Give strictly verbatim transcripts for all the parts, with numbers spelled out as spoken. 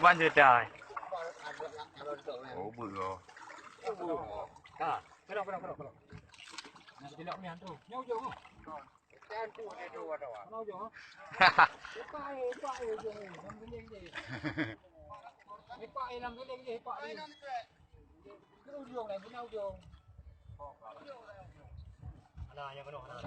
Ban cerita. Oh, beuh. Ha, kenapa, kenapa, kenapa, kenapa? Nak jelak ni hantu. Nyau jauh. Hantu dia tu ada. Kenapa jauh? Lepak eh, lepak eh, jauh eh. Dalam gending je. Lepak eh, dalam gending je, lepak eh. Ke ujung lah, guna ujung. Ana nyang keunoe, ana.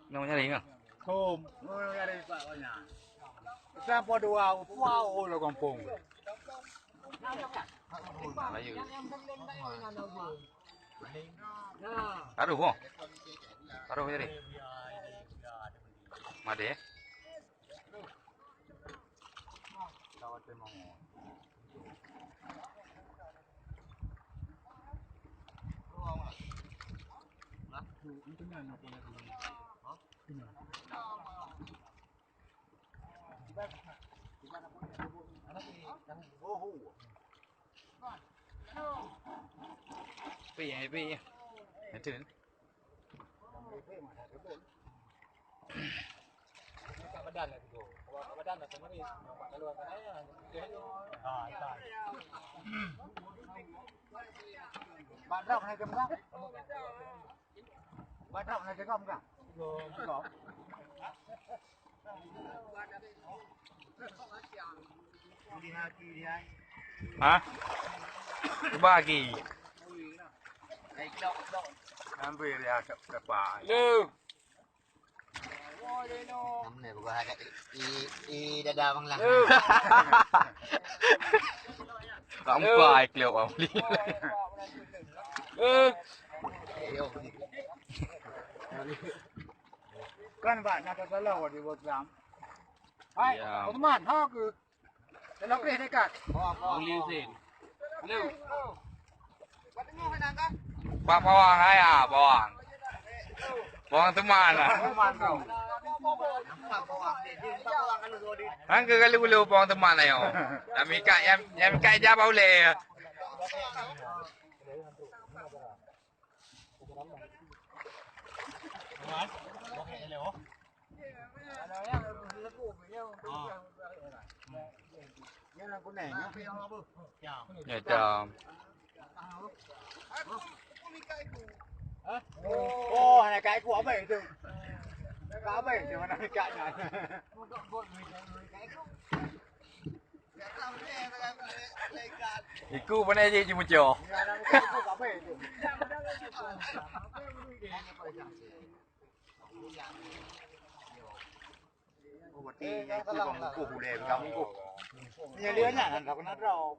Nang nyari ngah. Thom, nang nyari pak banyak. Sampai dua, dua orang kampung. Melayu. Taruh, oh. Taruh jadi. Madé. Pi, pi. Itu. Kat badan lah tu. Kalau kat badan lah sama ni. Nampak keluar kat saya. Ha, tak. Badrap nak ke muka? Badrap nak ke muka? Belum. Belum. Ha? Cuba lagi. Ambil dia siapa? Lu. Namanya bukan ada i, i, i dada Bang Lang. Lu. Lampai klub Bang Lang. Lu. Ayo. Kan bak na tasalah di Boslam. Hai, ya. Teman, ha ke? Dalam pih dekat. Bang Liu Zain. Lu. Pak Pawang, hai ah, Pawang. Pawang teman lah. Teman kau. Hang ke kali bulu Pawang teman ayo. Nyang mikat, nyang, nyang mikat ija bak ulèe. Ya, jam. Oh, anak kai ku abang tu. Kai abang tu mana kai dah. Iku mana je jimuco. Oh, berarti iku bang mukuh boleh, bukan mukuh. Ni dia ni, nak kena draw.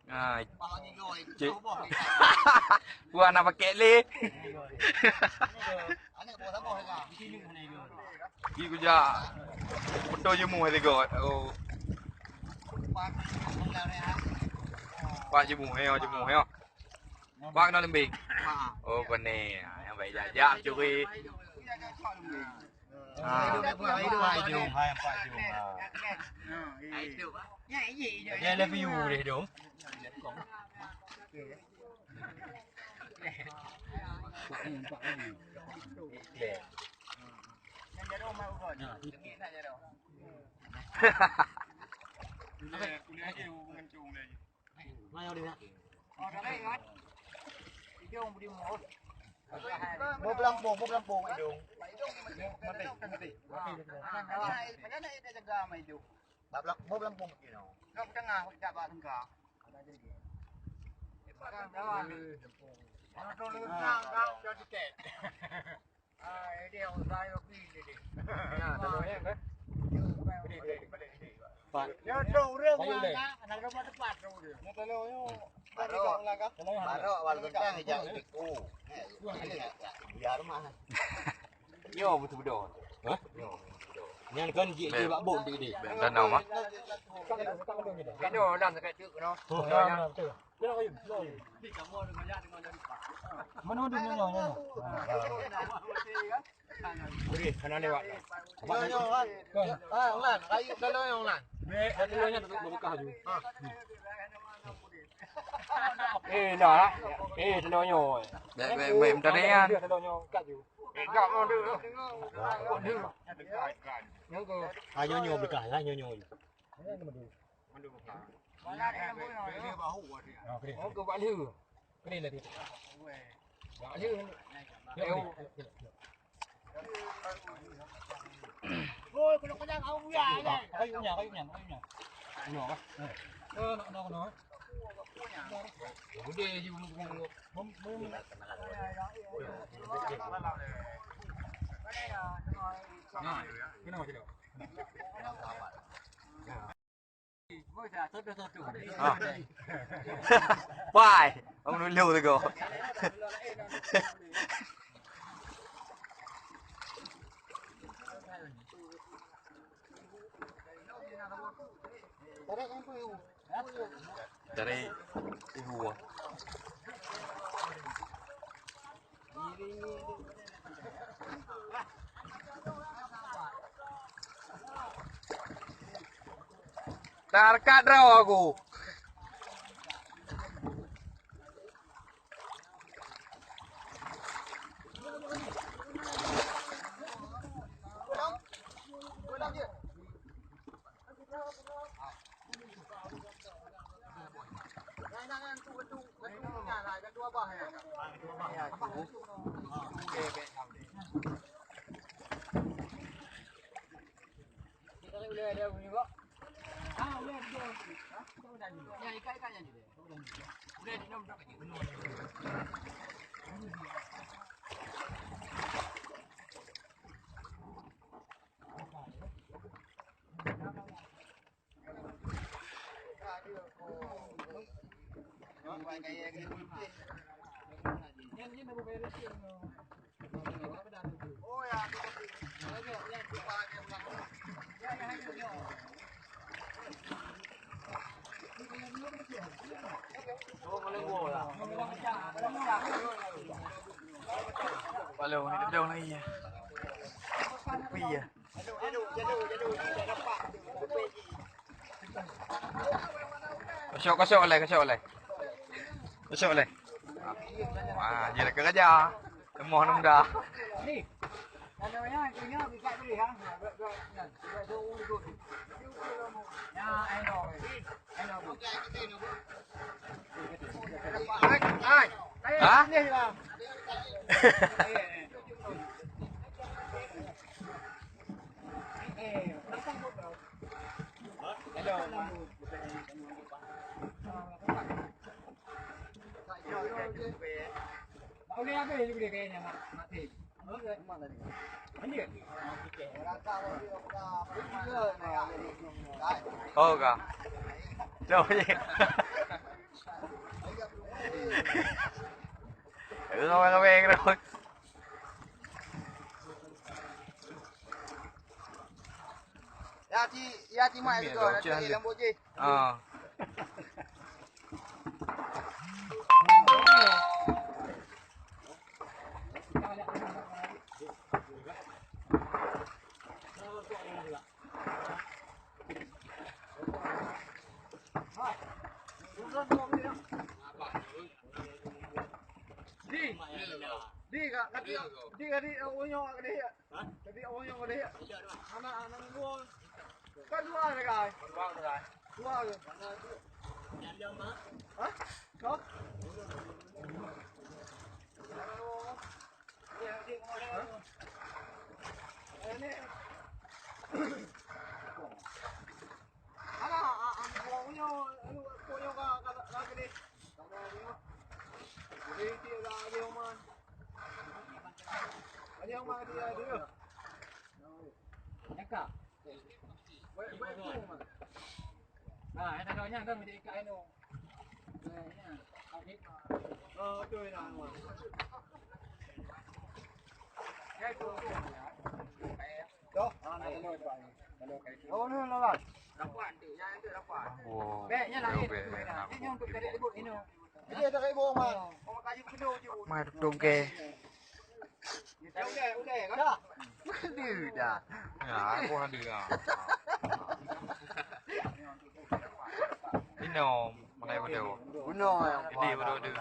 Ah, cek. Wah, nak pakai le. Ih, kujak. Betul jemu hai tiga. Oh. Pak jemu hai, jemu hai. Pak kena lembing. Oh, kene. Yang baik jajak curi. Ha. Pak jemu, hai Pak jemu. Ha. Ya, love you deh dong. Boh pelampung, boh pelampung, Idong. Mati, mati. Mati. Bak pelam-, boh pelampung keunoe. Nyoe tengah, jak bak tengah. Sekarang jalan. Kalau tu leugang, kau jadi kek. Ah, ini orang saya lebih jadi. Ya, tengoknya kan? Balik, balik, balik, balik. Pak. Ya, tu orang mana? Nak rumah tempat tu dia. Nak tolong, yuk. Barok. Barok, awal gentang, jak ibu. Biar mah. Nyoe beutôi-beutôi. Hah? Nyoe beutôi-beutôi. Nyan kan jih, jih bak bot dik, dik. Danau mah. Kano lam dekat tu kano. Oh, ya, ya, betul. Mana ada nyoe, nyoe, nyoe. Okey, kena lewat. Nyoe, nyoe, kan. Ah, Lan, kayu kalau nyoe, Lan. Bek, aku nyoe tutup buka tu. Eh, dah. Eh, kena nyoe. Bek, bek, bek, minta ringan. Kena nyoe, kat tu. Ah, nyoe, nyoe, bekah, ha, nyoe, nyoe. Oh, ke Bak Lhe. Bak Lhe. Kayu nya, kayu nya, kayu nya. Nyoe, ah. Eh, nak, nak, nak. Udah, you. Nah, kenapa tidak? Ah. Pai, orang dulu tu kau. Dari ibu. Tarkat droe aku. Kalau ni gedong lagi ya. Tapi ya. Kosok, kosok leh, kosok leh. Kosok leh. Wah, dia dah kerja. Temoh nunda. Ha? Oh ka. Jauh je. Ramai-ramai terus. Ya, ci, ya, ci, mai tu, nanti lembut je. Ah. Di, di, ka, ka, di, di, ka, di, oh, nyoe, ka, di, ya. Hah? Ka, di, oh, nyoe, ka, di, ya. Anak, anak, dua. Kan dua, ka, di. Dua, ka. Dua, ka. Hah? Kau? Nyang mana dia tu? Nyaka. Wei, wei, wei. Ha, nyang tadi nyang kan menjadi ikat anu. Oh, tu dah. Ya, tu. Doh, ah, nak kena, Pak. Kena kai. Oh, ni lah. Rapat tu, yang tu rapat. Bek, nyan lah, bek, bek, bek. Ini untuk tarik ribut, ini. Ini tarik ribut, Mak. Oh, kayu kena je. Mai tutup ke? Udah, udah, kan? Dah. Ada dah. Ya, aku ada dah. Minum, pakai betul. Guna yang ini betul tu.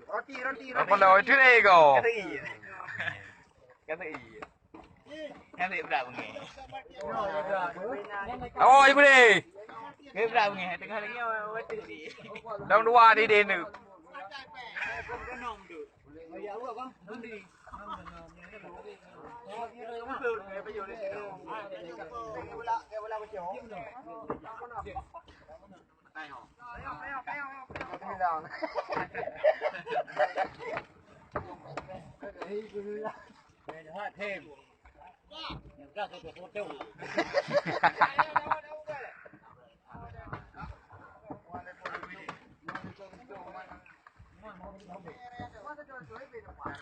Roti, roti, roti. Apa dah itu ni kau? Kata iya. Kata iya. Kata iya berat bunyi. Oh, ibu ni. Kata berat bunyi. Tengah lagi waktu ni. Dong dua di dia tu.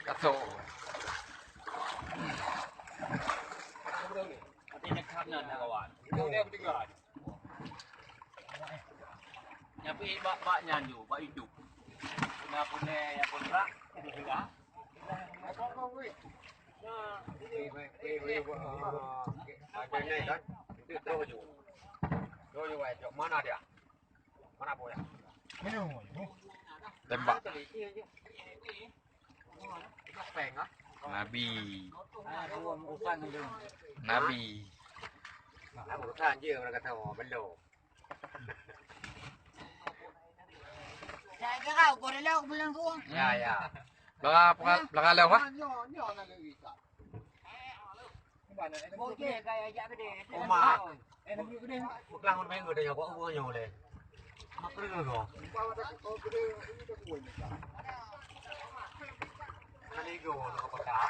Kasok. Nyan pih bak, bak nyan ju, bak YouTube. Kena punai nyang kontrak, sudah. Mana dia? Tembak. Nabi. Nabi. Urusan je orang kata orang belum. Saya kira kau dah lauk belum tu. Ya, ya. Belakang, belakang, belakang lewat. Nyo, nyo nak lagi tak. Okey, kaya jak gede. Oma. Bukan orang main gede ya, kok umur nyo le. Mak kena kau. Kali go nak apa tak?